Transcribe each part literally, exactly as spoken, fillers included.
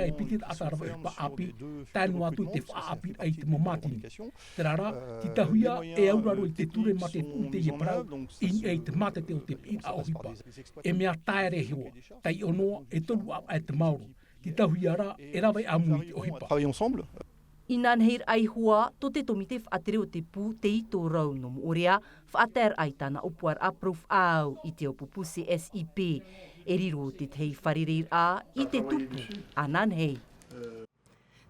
ʻā e piti taʻata rave ʻohipa ʻāpī, tae noa atu i te faʻaʻāpīraʻa i te mau mātini. Terā rā, tītauhia e auraro i te ture mā te tuʻu i teie parau, i niʻa i te mātete o te piʻiraʻa ʻohipa. E mea taere iho ā, taiʻo noa e toru ʻāvaʻe te maoro. Tītauhia rā e rave ʻāmui i te ʻohipa. Travailler ensemble. Inanahi raʻa iho ā, tō te tōmite faʻatere o te pū Te Ito Rau nō Moʻorea, faʻataeraʻa i tāna ʻōpuaraʻa parau faʻaau i te ʻōpupu C S I P. E riro tētahi fārereiraʻa i te tupu ananahi.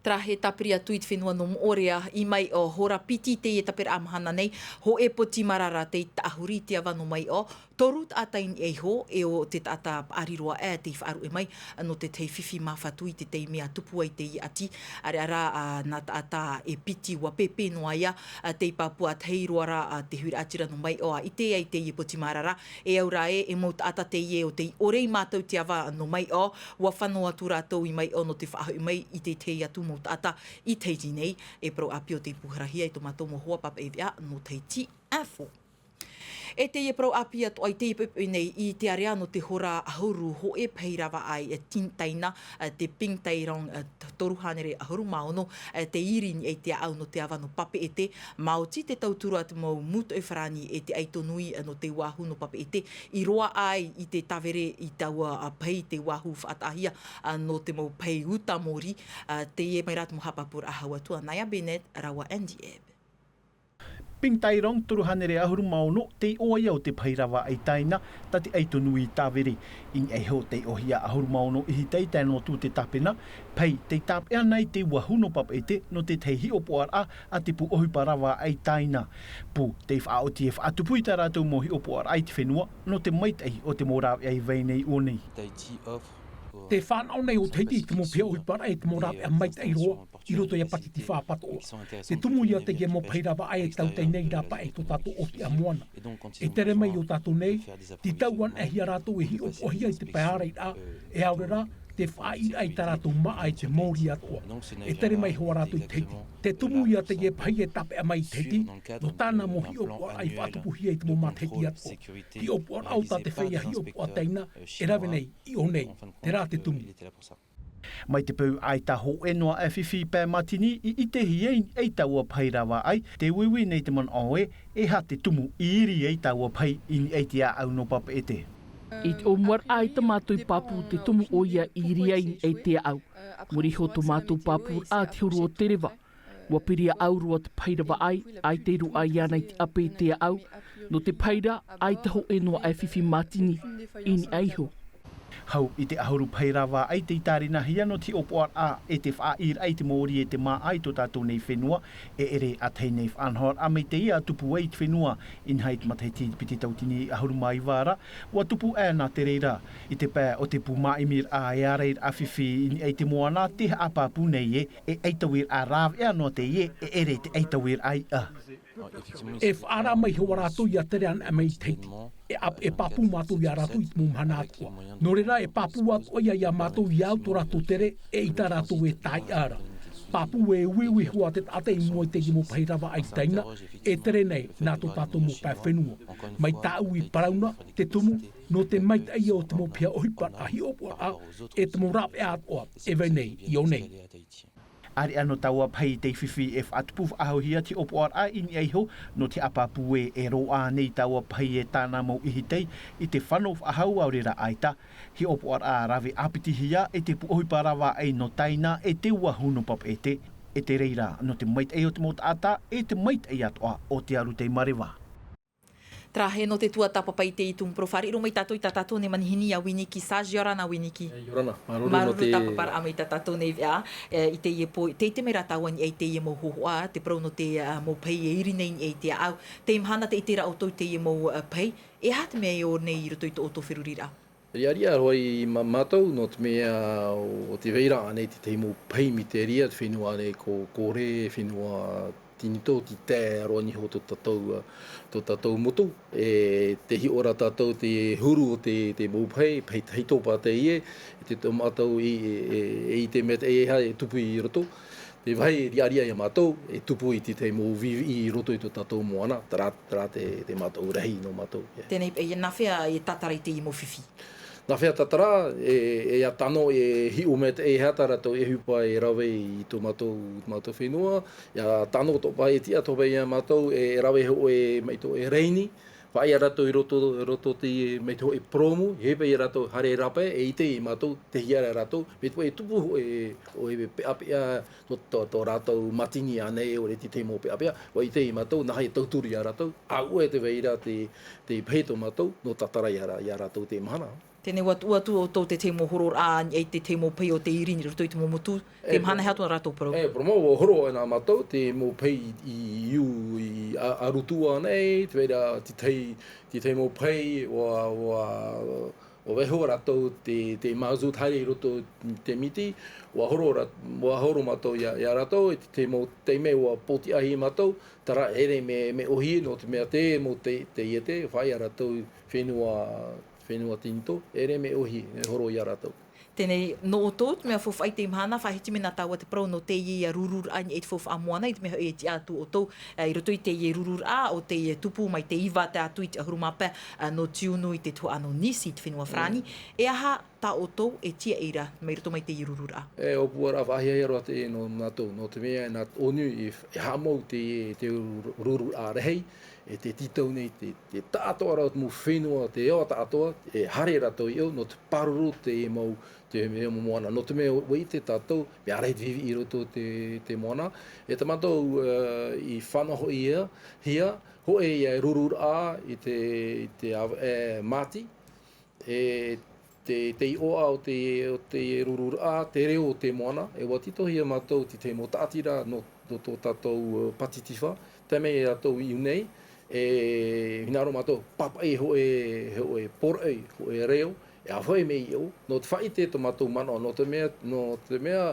Terā e tāpiri atu i te fenua nō Moʻorea i Maiʻo, hora piti teie taperaʻa mahana nei, hōʻē poti marara tei taʻahuri i te ava nō Maiʻo, toru taʻata i niʻa iho, e ʻo te taʻata paʻari roa ē tei faʻaruʻe mai nō tētahi fifi māfatu i te taime a tupu ai teie ʻati, ʻāreʻa rā, ā, nā taʻata e piti ua pēpē noa ia, ā, tei pāpū ʻātahi roa rā, ā, te huiraʻatira nō Maiʻo, ā, ʻite ai teie poti marara, e au rā ē, e mau taʻata teie ʻo tei ʻore ia mātou te ava nō Maiʻo, ua fano atu rātou i Maiʻo nō te faʻahoʻi mai i te tahi atu mau taʻata i teie nei, e parau ʻāpī ʻo tei pūharahia e tō mātou mau hoa pāpaʻi veʻa nō Tahiti Info. E teie parau ʻāpī atoʻa i teie poʻipoʻi nei, i te ārea nō te hora ʻahuru hōʻē pahi rava ai, e Tin Taina, e te Ping Tai Rong, e t-, toru hānere ʻahuru mā ono, e te iri i niʻa i te ʻāʻau nō te ava nō Papeʻete, maoti te tauturu a te mau mūtoʻi farāni e te ʻaito nui, e nō te uāhu nō Papeʻete, i roaʻa ai i te tāvere i taua, a, pahi te uāhu faʻataʻahia, a, nō te mau pahi uta mōrī, a, teie mai rā te mau haʻapāpūraʻa hau atu a Naya Bennett rāua Andy Ebb. Ping Tairong, toru hānere ʻahuru mā ono, tei ʻō ia o te pahi ravaʻai tāina, tā te ʻai tonu i Tāvere. I niʻa iho tei ʻōhia ʻahuru mā ono ihitei, tae noa atu te tāpena, pahi tei tāpeʻa nei te ua huru nō Papeʻete nō te tahi hiʻopoʻaraʻa a te pū ʻohipa ravaʻai tāina. Pū tei faʻaoti e faʻatupu i tā rātou mau hiʻopoʻaraʻa i te fenua, nō te maitaʻi o te mau rāveʻa i vai nei i ʻō nei. Te fānaʻo nei ʻo Tahiti i te mau pahi ʻohiparaʻa e te mau rāveʻa maitaʻi roa i roto ia Pakiti Fāpatoʻa. Te tumu ia teie mau pahi ravaʻai e tautai nei i rāpae i tō tātou ʻōtiʻa moana. E tere mai i ō tātou nei, te tau anaʻe hia rātou e hiʻopoʻahia i te pae ārairaʻa, e ʻaore rā, te faʻaʻīraʻa i tā rātou māʻa i te mōrī atoʻa. E tere mai hoʻi rātou i Tahiti. Te tumu ia teie pahi e tāpeʻa mai i Tahiti, nō tāna mau hiʻopoʻaraʻa i faʻatupuhia i te mau matahiti atoʻa. Hiʻopoʻaraʻa o tā te feiā hiʻopoʻa tāina, e rave nei i ʻō nei, terā te tumu. Mai te peu ʻaita hōʻē noa e fifi pae mātini i ʻitehia i niʻa i taua pahi ravaʻai, tē uiui nei te manaʻo ē, e aha te tumu i iri ai taua pahi i niʻa i te ʻāʻau nō Papeʻete. I te ʻōmuaraʻa ʻaita mātou i pāpū te tumu ʻoia i iri ai i niʻa i te ʻāʻau. Muri iho tō mātou pāpūraʻa te huru o te reva. Ua piri ʻāʻau roa te pahi ravaʻai, ʻaita e roaʻa iāna i te ʻape i te ʻāʻau, nō te pahi ra, ʻaita hōʻē noa e fifi mātini i niʻa iho. Hau i te ʻahuru pahi ravaʻai tei tārinahia nō te hiʻopoʻaraʻa e te faʻaʻīraʻa i te mōrī e te māʻa i tō tātou nei fenua, e ʻere ʻātahi nei faʻanahoraʻa maitaʻi ʻa tupu ai i te fenua, inaha i te matahiti piti tauatini ʻahuru mā iva ra, ua tupu ʻē nā te reira. I te pae o te pū māʻimiraʻa e ārairaʻa fifi i niʻa i te moana, te haʻapāpū nei ē, e ʻaitauiraʻa rāveʻa noa teie, e ʻere te ʻaitauiraʻa iʻa. E faʻaara mai hoʻi rātou ia tere anaʻe mai i Tahiti. E ap-, e pāpū mātou ia rātou i te mau mahana atoʻa. Nō reira, e pāpū atoʻa ia, ia mātou ia au tō rātou tere, eʻita rātou e tāiʻa ra. Pāpū e uiui hoʻi te taʻata i mua i teie mau pahi ravaʻai tāina, e tere nei nā tō tātou mau pae fenua. Mai tāʻu i parau na, te tumu, nō te maitaʻi o te mau pahi ʻohipa, hiʻopoʻaraʻa, e te mau rāveʻa atoʻa, e vai nei, i ʻō nei. ʻAreʻa nō taua pahi tei fifi e faʻatupu faʻahouhia te hiʻopoʻaraʻa i niʻa iho, nō te haʻapāpū ē e roaʻa nei taua pahi e tāna mau ʻihitei i te fano faʻahou ʻaore rā ʻaita. Hiʻopoʻaraʻa rave ʻāpitihia e te pū ʻohipa ravaʻai nō tāina e te ua huru nō Papeʻete. E te reira, nō te maitaʻi o te mau taʻata, e te maitaʻi atoʻa o te aru tei mareva. Terā hē nō te tuatāpapa i teie tumu parau, fāriʻi roa mai tātou i tā tātou nei manihini iā Winiki Sage, ʻia ora na Winiki. E, ʻia ora na, māuruuru nō te tāpaparaʻa mai i tā tātou nei veʻa, e, i teie pō, tē ʻite mai rā tāua i niʻa i teie mau hōhoʻa, te parau nō te, ā, mau pahi e iri nei i niʻa i te ʻāʻau. Tei mahana tē ʻite ra ʻoutou i teie mau, ā, pahi, e aha te mea e ō nei i roto i tō ʻoutou feruriraʻa? ʻIa riʻariʻa roa i mā-, mātou, nō te mea o, o te vai ra ānei te tahi mau pahi miteria, te fenua ānei ko Kore, fenua Tinitō, tē tae roa nei hoʻi tō tātou, ā, tō tātou motu. E tē hiʻo ra tātou te huru o te, te mau pahi, pahi tahito paʻi teie, e te tō mātou i, e, e, e ʻite maitaʻi e aha e tupu i roto. Te vāhi e riʻariʻa iā mātou, e tupu i te tahi mau viʻiviʻi i roto i tō tātou moana, terā, terā te, te mātou rahi nō mātou. Teie nei, e, nā hea e tātara i teie mau fifi? Nā hea tātara, e, e ʻia tano e hiʻo maitaʻi e aha tā rātou ʻohipa e rave i tō mātou, tō mātou fenua, ʻia tano atoʻa paʻi e tiʻa atoʻa paʻi iā mātou e rave hoʻi mai tō e raini, faʻaea rātou i roto, roto te, mai te hōʻē purōmu, e ʻohipa iā rātou haere rāpae, e ʻite iā mātou, tei hea rā rātou, mai te peu e tupu hōʻē, hōʻē peʻapeʻa, tō, tō, tō rātou mātini ānei, ʻaore te tahi mau peʻapeʻa, ʻua ʻite iā mātou, nā hea e tauturu iā rātou, ʻaʻua te vai ra te, te pahi tō mātou, nō tātara iā rā-, iā rātou teie mahana. Teie nei, ʻua tuʻu atu ʻoutou te tahi mau hororaʻa i niʻa i te tahi mau pahi o tei iri i roto i te mau motu, tei mahana, e aha tō rātou parau? E, parau mau, ʻua horo anaʻe mātou, te mau pahi i, i, i, a, a Rotorua nei, te vai ra, te tahi, te tahi mau pahi, ʻua, ʻua, ʻua vaiiho rātou te, te mazout haere i roto i te miti, ʻua horo ra-, ʻua horo mātou iā, iā rātou, i te, te mau taime ʻua pōtiʻahi mātou, terā ʻere mea, mea ʻōhie, nō te mea te, mau te, te iete, faʻaea rātou fenua, fenua Tinitō, ʻere mea ʻōhie, e horo iā rātou. Teie nei, nō ʻoutou, te mea faufaʻa i teie mahana, faʻahiti mai nā tāua te parau nō teie ia rururaʻa i niʻa i te faufaʻa moana, i te mea hoʻi e tiʻa atu ʻoutou, e, i roto i teie rururaʻa, ʻo tei tupu mai te iva tae atu i te ʻahuru mā pae, e, nō Tiunu i te tuhaʻa nō Nice i te fenua Farāni. Mm. E aha, tā ʻoutou e tiaʻi ra mai roto mai teie rururaʻa? E ʻōpuaraʻa faʻahiahia roa teie nō mātou, nō te mea nā ʻō nei e, e haʻamau te, te rururaʻa rahi, e te tītau nei te, te taʻatoʻaraʻa o te mau fenua, te ao taʻatoʻa, e haere rātou i ʻō, nō te pāruru te mau, te mau moana. Nō te mea ʻua ʻite tātou, mea rahi te viviʻi i roto te, te moana. E tā mātou, e, i fānaʻo hoʻi ia, hia, hōʻē ia e rururaʻa i te, i te ava-, e, māti, e te, te iʻoa o te, o te rururaʻa, te reo o te moana, e ʻua tītauhia mātou te, te mau tāʻatiraʻa nō, nō tō tātou, e, pātitifā, tae mai ia rātou i ʻō nei, e hinaʻaro mātou, pāpaʻi hōʻē, hōʻē poroʻi, hōʻē reo, e ʻāfaʻi mai i ʻō, nō te faʻaʻite tō mātou manaʻo, nō te mea, nō te mea,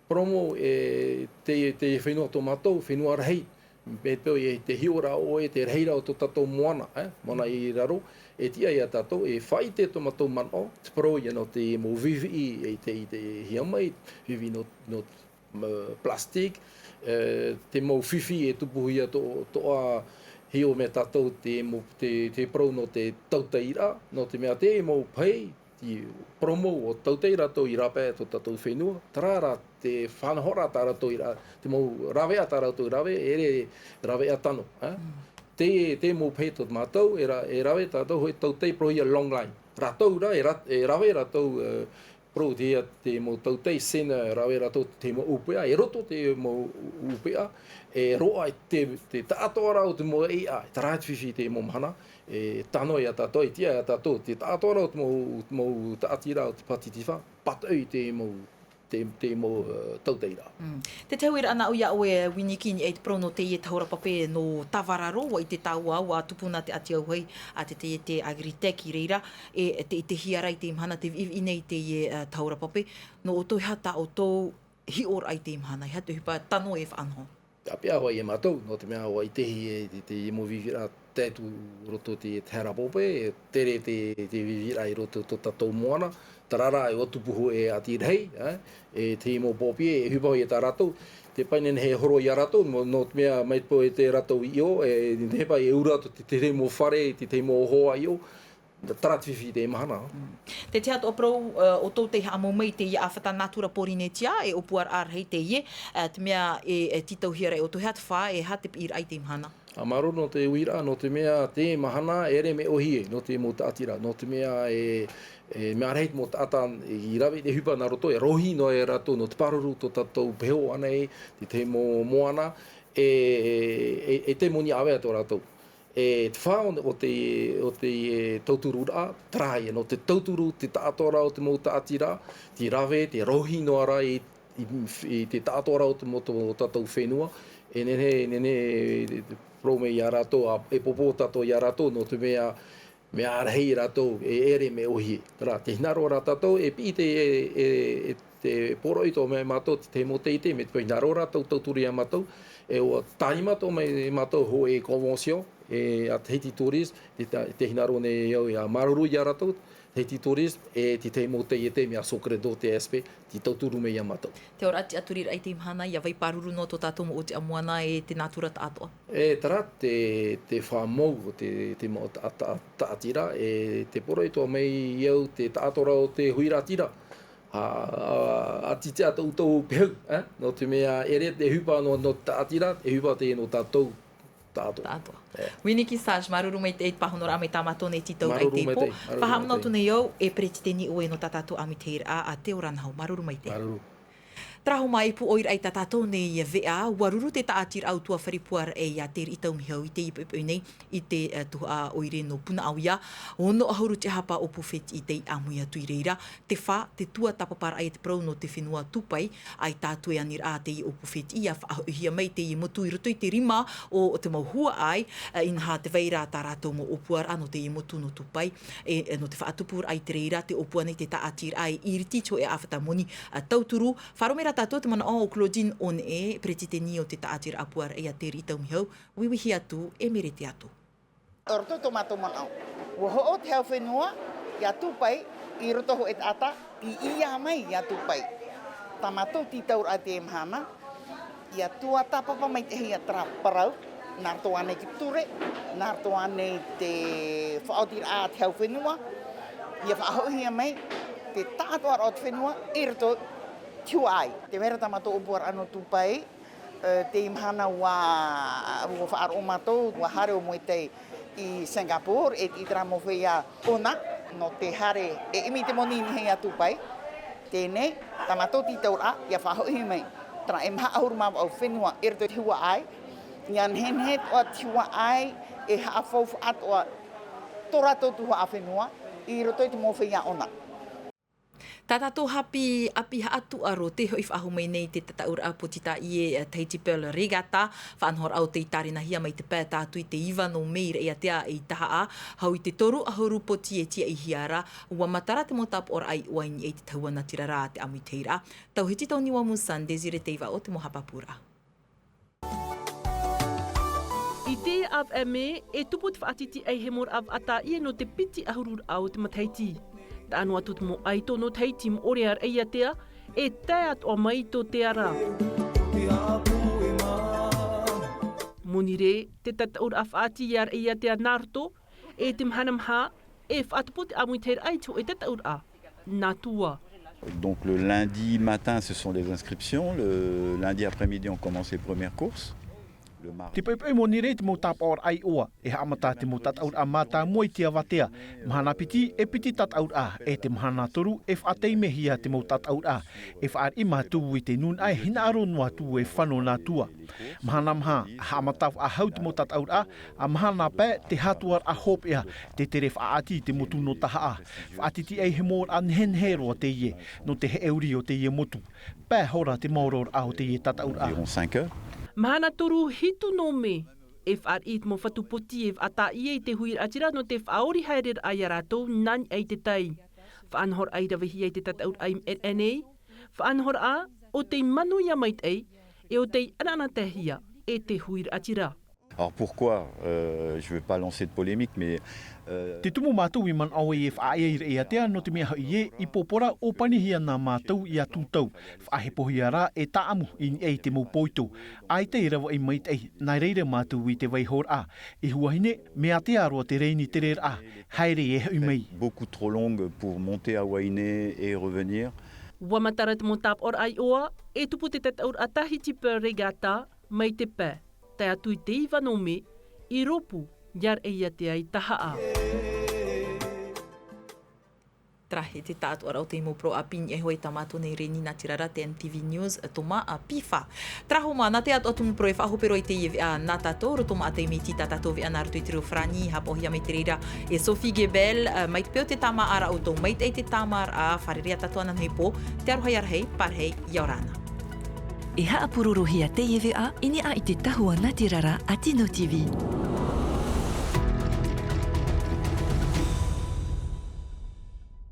Promo e te, te fenua tō mātou, fenua rahi. Mai te peu e te hiʻoraʻa ʻoe, te rahiraʻa o tō tātou moana, e, moana i raro, e tiʻa ia tātou, e faʻaʻite tō mātou manaʻo, te parau ia nō te mau viviʻi, e te, i te hia mai, viviʻi nō, nō, ma, plastic, e, te mau fifi e tupuhia tō, tō ʻoe hiʻo mai tātou te mau, te, te parau nō te tautei ra, nō te mea te mau pahi, te promo o tautei rātou i rāpae tō tātou fenua, terā rā te fānaʻoraʻa tā rātou i ra-, te mau raveʻa tā rātou i rave, e ʻere raveʻa tano, e? Mm. Te, te mau pahi tō mātou, e ra-, e rave tātou hōʻē tautei parau ia long line. Rātou rā, e ra-, e rave rātou, e, parau te, te mau tautei sena, e rave rātou te mau ʻūpeʻa, e roto te mau ʻūpeʻa, e roaʻa te, te taʻatoʻaraʻa o te mau ʻeiʻa, terā te fifi te mau mahana, e tano ia tātou, e tiʻa ia tātou, te taʻatoʻaraʻa o te mau, mau tāʻatiraʻa o te pātitifā, pātoʻi te mau, te, te mau, e, tautei ra. Mm. Te, te huiraʻa nā ʻoe ia ʻoe, Winiki, i niʻa i te parau nō teie tahora pape nō Tavararo, ʻua ʻite tāua, ʻua tupu nā te ʻati auahi a te, te, te Agritech i reira, e, te, i te hiaraʻa i te mahana, te viviʻi nei teie, e, tahora pape, nō ʻoutou, e aha tā ʻoutou hiʻoraʻa i te mahana, e aha te ʻohipa tano e faʻanaho? Tāpeʻa hoʻi ia mātou, nō te mea ʻua ʻitehia e te, te mau viviraʻa tae atu roto te, te hara pōpē, e tere te, te viviraʻa i roto tō tātou moana, terā rā, e ʻua tupu hōʻē ʻati rahi, e, e te mau pōpē, e ʻohipa hoʻi ia tā rātou, te pae nehenehe e horo ia rātou, nō, nō te mea mai te peu e tē rātou i ʻō, e, nehenehe paʻi e ʻaura atu te, te mau fare, te, te mau hoa i ʻō, terā te fifi i te mahana. Mm. Te, te aha atoʻa parau, e, ʻoutou tei haʻamau mai i teie ʻāfata Natura Porinetia, e ʻōpuaraʻa rahi teie, e, te mea e, e tītauhia ra e ʻoutou, e aha te fā, e aha te piʻiraʻa i te mahana? ʻA māuruuru nō te uiraʻa, nō te mea te mahana e ʻere mea ʻōhie, nō te mau tāʻatiraʻa, nō te mea e, e mea rahi te mau taʻata i rave i te ʻohipa nā roto, e rohi noa ia rātou nō te pāruru tō tātou peho ānei, te, te mau moana, e, e, e te moni ʻāvae tō rātou. E te fā o, o te, o te, e, tautururaʻa, terā ia, nō te tauturu, te taʻatoʻaraʻa o te mau tāʻatiraʻa, te rave, te rohi noa ra i, i, i te taʻatoʻaraʻa o te mau, tō tātou fenua, e nehenehe, nehenehe, e, e, parau mai ia rātou, ʻa, e popo tātou ia rātou, nō te mea, mea rahi rātou, e ʻere mea ʻōhie. Terā, tē hinaʻaro ra tātou, e piʻi te, e, e, e te poroʻi atoʻa mai mātou, te, te mau teitei, mai te peu e hinaʻaro ra tātou, tauturu ia mātou, e ʻua tāriʻi atoʻa mai mātou hōʻē convention, e, a Tahiti Tourisme, tē, tē hinaʻaro nei au ʻia māuruuru ia rātou, Tahiti Tourisme, e te tahi mau teitei mai a Socredo T S P, tē tauturu mai ia mātou. Te auraʻa tiʻaturiraʻa i te mahana, ʻia vai pāruru noa tō tātou mau ʻōtiʻa moana e te natura taʻatoʻa? E, terā te, te fā mau o te, te mau ta-, ta-, tāʻatiraʻa, e te poroʻi atoʻa mai au te taʻatoʻaraʻa o te huiraʻatira. ʻA, ʻa, ʻa tītiʻa tō ʻoutou pehu, e? Nō te mea e ʻere te ʻohipa nō, nō te tāʻatiraʻa, e ʻohipa teie nō tātou taʻatoʻa. Taʻatoʻa. E. Winiki Sage, māuruuru maitaʻi i te pāhonoraʻa mai tā mātou nei tītau i te pō. Māuruuru maitaʻi, māuruuru maitaʻi. Faʻahaʻamanaʻo atu nei au, e peretiteni ʻoe nō tā tātou ʻāmuitahiraʻa a Te Ora Naho. Māuruuru maitaʻi. Māuruuru. Terā hoʻi e pūʻoiraʻa i tā tātou nei veʻa, ʻua ruru te tāʻatiraʻa ʻutuāfare puaraʻa ia Te Riʻi Taumihau i teie poʻipoʻi nei, i te, e, tuhaʻa ʻoire nō Punaʻauia, ono ʻahuru te haʻapa ʻōpū fētiʻi tei ʻāmui atu i reira, te fā, te tuatāpaparaʻa e te parau nō te fenua Tūpai, ʻaita atu e aniraʻa teie ʻōpū fētiʻi, ʻia faʻahoʻihia mai teie motu i roto i te rima o, o te mau huaʻai, e, inaha tē vai ra tā rātou mau ʻōpuaraʻa nō teie motu nō Tūpai, e, e, nō te faʻatupuraʻa i te reira, tē ʻōpua nei te tāʻatiraʻa i ʻiriti i te hōʻē ʻāfata moni, a, tauturu. Faʻaroʻo mai ra tātou te manaʻo o Claudine One, peretiteni o te tāʻatiraʻa puaraʻa ia Te Riʻi Taumihau, uiuihia atu, e merete atu. I roto i tō mātou manaʻo, ʻua hoʻo te hau fenua ia Tūpai, i roto hōʻē taʻata i ʻia mai ia Tūpai. Tā mātou tītauraʻa i teie mahana, ʻia tuatāpapa maitaʻihia terā parau, nā roto ānei te ture, nā roto ānei te faʻaotiraʻa a te hau fenua, ʻia faʻahoʻihia mai Te tāʻatoʻaraʻa o te fenua i roto i te huaʻai. Tē vai ra tā mātou ʻōpuaraʻa nō Tūpai, e, teie mahana ua, ua faʻaroʻo mātou, ua haere ʻo Moetai i Singapore, e ʻite i terā mau feiā ʻona, nō te haere e ʻimi i te moni i niʻa iā Tūpai. Teie nei, tā mātou tītauraʻa, ʻia faʻahoʻi mai. Terā e maha ʻahuru mā vaʻu fenua i roto i te huaʻai, ʻia nehenehe atoʻa te huaʻai e haʻafaufaʻa atoʻa tō rātou tuhaʻa fenua i roto i te mau feiā ʻona. Tā tātou haʻapiʻi ʻāpī haʻatūʻaro tē hoʻi faʻahou mai nei i te tataʻuraʻa pōti tāʻie, e, Tahiti Pearl Regatta, faʻanahoraʻa ʻo tei tārenahia mai te pae tātou i te iva nō mē i Raʻiātea i Tahaʻa, hau i te toru ʻahuru pōti e tiaʻihia ra, ʻua matara te mau tāpaʻoraʻa iʻoa i niʻa i te tahua natirara a te ʻāmuitahiraʻa. Tauhiti Tauniua Musan, Desiree Teivaʻo te mau haʻapāpūraʻa. I teie ʻāvaʻe mē, e tupu te faʻatītīʻaihemoraʻa vaʻa tāʻie nō te piti ʻahururaʻa o te matahiti. Taʻa noa atu te mau ʻaito nō Tahiti, Moʻorea, Raʻiātea, e tae atoʻa mai tō te ara. Monirē, te tataʻuraʻa faʻaʻati iā Raʻiātea nā roto, e te mahana maha, e faʻatupu te ʻāmuitahiraʻa i te hōʻē tataʻuraʻa nā tua. Donc le lundi matin, ce sont les inscriptions. Le lundi après-midi, on commence les premières courses. Le mardi. Te poʻipoʻi Monirē te mau tāpaʻoraʻa iʻoa, e haʻamata te mau tataʻuraʻa mātāmua i te avatea. Mahana piti, e piti tataʻuraʻa, e te mahana toru, e faʻataimehia te mau tataʻuraʻa. E fāriʻi mātou i te nūnaʻa e hinaʻaro noa atu e fano nā tua. Mahana maha, haʻamata faʻahou te mau tataʻuraʻa, ʻa mahana pae, te hātuaraʻa hopeʻa, te tere faʻaʻati i te motu nō Tahaʻa. Faʻatītīʻaihemoraʻa nehenehe roa teie, nō te heʻeuri o teie motu. Pae hora te maororaʻa o teie tataʻuraʻa. Environ cinq heures. Mahana toru hitu nō mē, e fāriʻi te mau fatu pōti e vaʻa tāʻie i te huiraʻatira nō te faʻaori haereraʻa iā rātou nā niʻa i te tai. Faʻanahoraʻa i ravehia i te tataʻuraʻa i maʻere aʻe nei, faʻanahoraʻa ʻo tei manuia maitaʻi, e ʻo tei ʻanaʻanataehia e te huiraʻatira. Alors pourquoi, euh, je veux pas lancer de polémique, mais, euh, Te tumu mātou i manaʻo e faʻaea i Raʻiātea nō te mea hoʻi ē, i pōpō ra ʻōpanihia nā mātou ʻia tūtau, faʻahepohia rā e tāʻamu i niʻa i te mau pōito. ʻAita e ravaʻi maitaʻi, nā reira mātou i te vaihoraʻa. E huahine, mea tea roa te rēni tereraʻa, haere e hoʻi mai. Beaucoup trop longue pour monter à Wainē et revenir. ʻUa matara te mau tāpaʻoraʻa iʻoa, e tupu te tataʻuraʻa Tahiti Pearl Regatta, mai te pae, tae atu i te iva nō mē, i rōpū, iā Raʻiātea i Tahaʻa. Terā e te tāʻatoʻaraʻa o te mau poro ʻāpī i niʻa iho i tā mātou nei rēni natirara te N T V News, Thomas Pifa. Terā hoʻi mā, nā te atoʻa tumu poro e faʻahope roa i teie veʻa nā tātou, roto maʻa te miti tā tātou veʻa nā roto i te reo farāni, haʻapaʻohia mai te reira e Sophie Gebel, mai te peu o te tāmāʻaraʻa ʻoutou, maitaʻi te tāmāʻaraʻa, fārerei ā tātou ananahi pō, te aroha ia rahi, pārahi, ʻia ora na. E haʻapurorohia teie veʻa i niʻa i te tahua natirara a Tino T V.